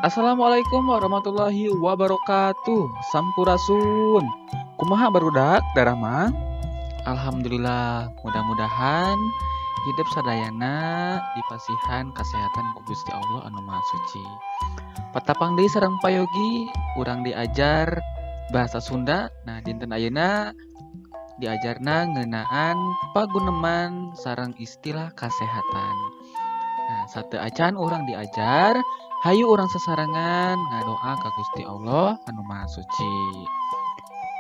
Assalamualaikum warahmatullahi wabarakatuh. Sampurasun. Kumaha barudak daramang? Alhamdulillah, mudah-mudahan hidup sadayana dipasihan kesehatan ku Gusti Allah anu Maha Suci. Patapang deui sareng Pak Yogi, urang diajar bahasa Sunda. Nah, dinten ayeuna diajarna ngeunaan paguneman sareng istilah kasehatan. Nah, sateuacan urang diajar, hayu urang sasarengan ngadoa ka Gusti Allah anu Maha Suci.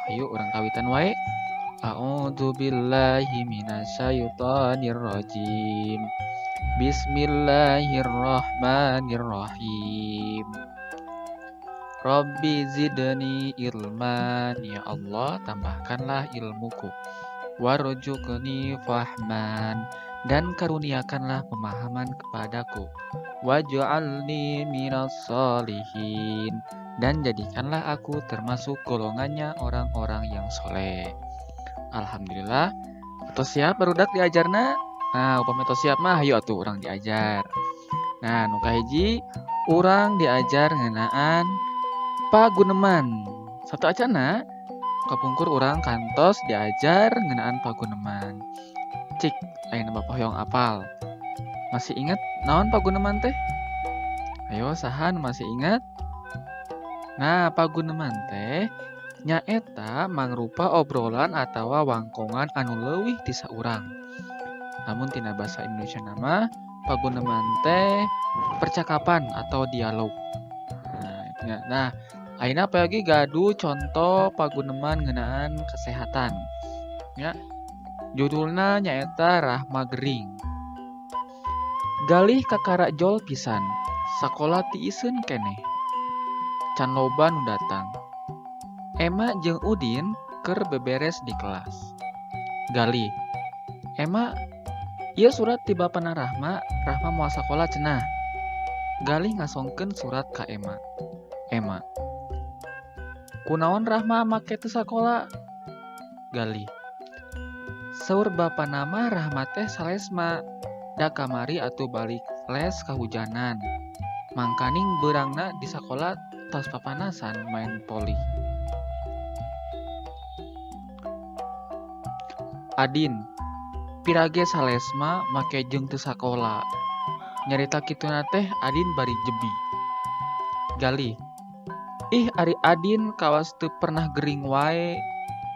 Hayu urang kawitan wae. A'udzu billahi minasyaitonir rajim. Bismillahirrahmanirrahim. Rabbi zidni ilman, ya Allah tambahkanlah ilmuku. Warzuqni fahman, dan karuniakanlah pemahaman kepadaku. Waj'alni minas solihin, dan jadikanlah aku termasuk golongannya orang-orang yang soleh. Alhamdulillah. Tos siap barudak diajarna? Nah, upami tos siap mah hayu atuh urang diajar. Nah, nu kahiji urang diajar ngeunaan paguneman. Sateuacanna kapungkur urang kantos diajar ngeunaan paguneman. Cik, ayeuna Bapak hoyong apal. Masih ingat naon paguneman teh? Ayo, saha nu masih ingat? Nah, paguneman teh nyaeta mangrupa obrolan atawa wangkongan anu leuwih ti saurang. Namun tina basa Indonesia mah paguneman teh percakapan atau dialog. Nah, nah, ayeuna Pak Yogi gaduh contoh paguneman ngeunaan kesehatan. Ya. Judulna nyaeta Rahma Gering. Galih kakara jol pisan, sakola tiiseun keneh. Can loba nu datang. Ema jeung Udin keur beberes di kelas. Galih, "Ema, ieu surat ti bapana Rahma, Rahma moal sakola cenah." Galih ngasongkeun surat ka Ema. Ema, "Kunaon Rahma make teu sakola?" Galih, "Saur bapana mah Rahma teh salesma, da kamari atuh balik les kahujanan. Mangkaning beurangna di sakola tos papanasan maen voli." Adin, "Pirage salesma make jeung teu sakola." Nyarita kituna teh Adin bari jebi. Galih, "Ih, ari Adin kawas teu pernah gering wae.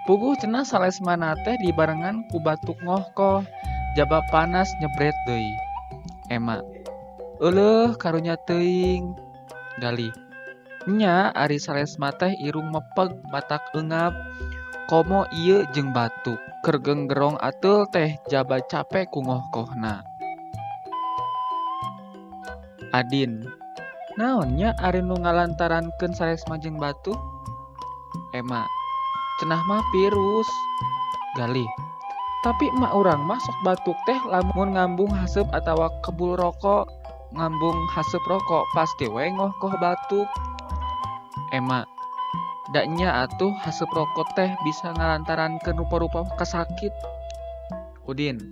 Puguh cenah salesmana teh dibarengan ku batuk ngohkoh, jaba panas nyebret deui." Ema, "Euleuh, karunya teuing." Galih, "Nya ari salesma teh irung mepeg matak eungap. Komo ieu jeung batuk, keur genggerong ateul teh jaba cape ku ngohkohna." Adin, "Naon nya ari nu ngalantarankeun salesma jeung batuk?" Ema, "Cenah mah virus." Galih, "Tapi emak urang mah sok batuk teh lamun ngambung haseup atawa kebul rokok. Ngambung haseup rokok pasti we ngohkoh batuk." Ema, "Da nya atuh haseup rokok teh bisa ngalantarankeun rupa-rupa kasakit." Udin,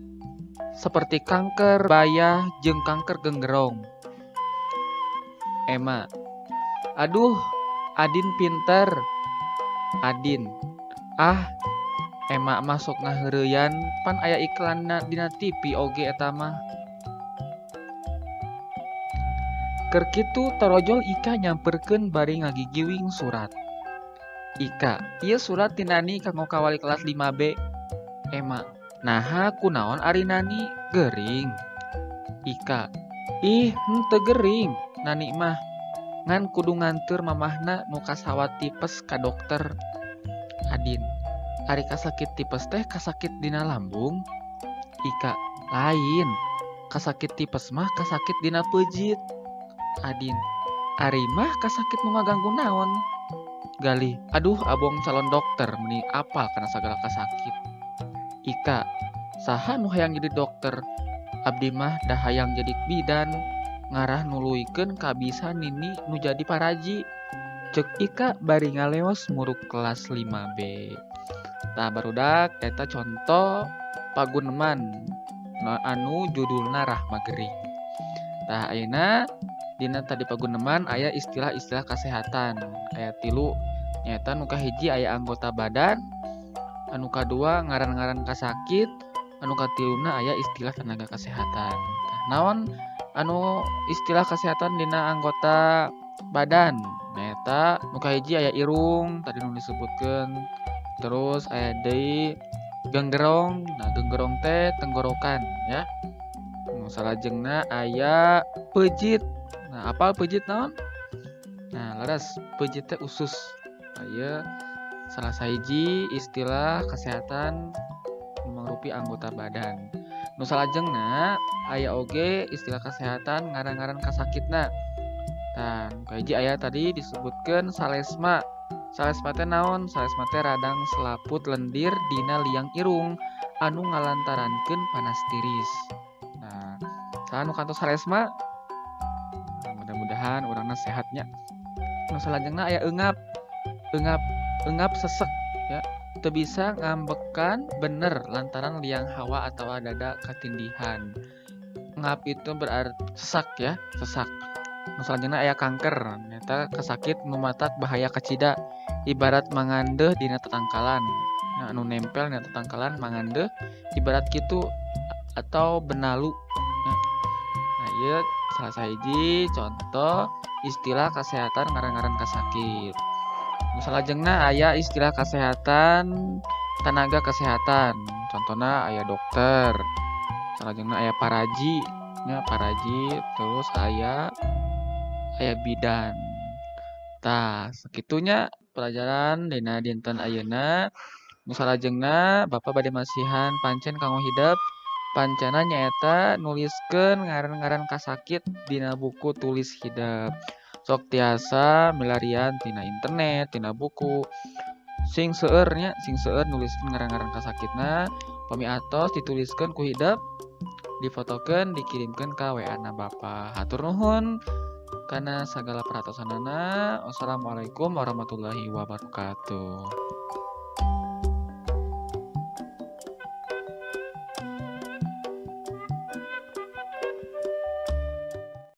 "Seperti kanker bayah jeung kanker genggerong." Ema, "Aduh, Adin pinter." Adin, "Ah, Ema mah sok ngaheureuyan, pan aya iklanna dina TV oge eta mah." Keur kitu torojol Ika nyamperkeun bari ngagigiwing surat. Ika, "Ieu surat ti Nani kanggo ka wali kelas 5B." Ema, "Naha, kunaon ari Nani gering?" Ika, "Ih, henteu gering Nani mah, ngan kudu nganteur mamahna nu kasawat tipes ka dokter." Adin, "Ari kasakit tipes teh kasakit dina lambung?" Ika, "Lain, kasakit tipes mah kasakit dina peujit." Adin, "Ari mah kasakit nu ngaganggu naon?" Galih, "Aduh, abong calon dokter meni apal kana sagala kasakit." Ika, "Saha nu hayang jadi dokter? Abdi mah da hayang jadi bidan, ngarah nuluykeun kabisa nini nu jadi paraji." Ceuk Ika bari ngaleos muruk kelas 5B. Tah barudak, eta contoh paguneman anu judulna Rahma Gering. Tah, ayeuna Dina tadi paguneman aya istilah-istilah kesehatan. Aya tilu nyaeta nu kahiji aya anggota badan, anu kadua ngaran-ngaran kasakit, anu katiluna aya istilah tenaga kesehatan. Tah, naon anu istilah kesehatan dina anggota badan? Nyaeta nu kahiji aya irung tadi nu disebutkeun, terus aya deui genggerong. Nah, genggerong teh tenggorokan ya. Nu salajengna aya peujit. Nah, apal peujit naon? Nah, leres, peujit teh usus. Aya salah sahiji istilah kesehatan nu mangrupi anggota badan. Nu salajengna aya oge istilah kesehatan ngaran-ngaran kasakitna. Tah, nu kahiji aya tadi disebutkeun salesma. Salesma teh naon? Salesma teh radang selaput lendir dina liang irung anu ngalantarankeun panas tiris. Nah, saha nu kantos salesma? Nah, mudah-mudahan urangna sehat nya. Nu salajengna aya eungap. Eungap, eungap sesek ya. Teu bisa ngambekan bener lantaran liang hawa atawa dada katindihan. Ngap itu berarti sesak ya, sesak. Nu salajengna aya kanker, nyaeta kasakit nu matak bahaya kacida, ibarat mangandeuh dina tatangkalan. Nah, anu nempel dina tatangkalan mangandeuh ibarat kitu atau benalu. Nah, ieu salah sahiji contoh istilah kesehatan ngaran-ngaran kasakit. Nu salajengna aya istilah kesehatan tenaga kesehatan. Contohna aya dokter, salajengna aya paraji nya paraji, terus aya bidan. Tah, sakitunya pelajaran dina dinten ayeuna. Nu salajengna Bapak bade masihan pancen kanggo hidep. Pancena nyaeta nuliskeun ngaran-ngaran kasakit dina buku tulis hidep. Sok tiasa milarian tina internet, tina buku. Sing seueur nya, sing seueur nuliskeun ngaran-ngaran kasakitna. Pami atos dituliskeun ku hidep, difotokeun, dikirimkeun ka WA na Bapak. Hatur nuhun kana sagala perhatosanana. Wassalamualaikum warahmatullahi wabarakatuh.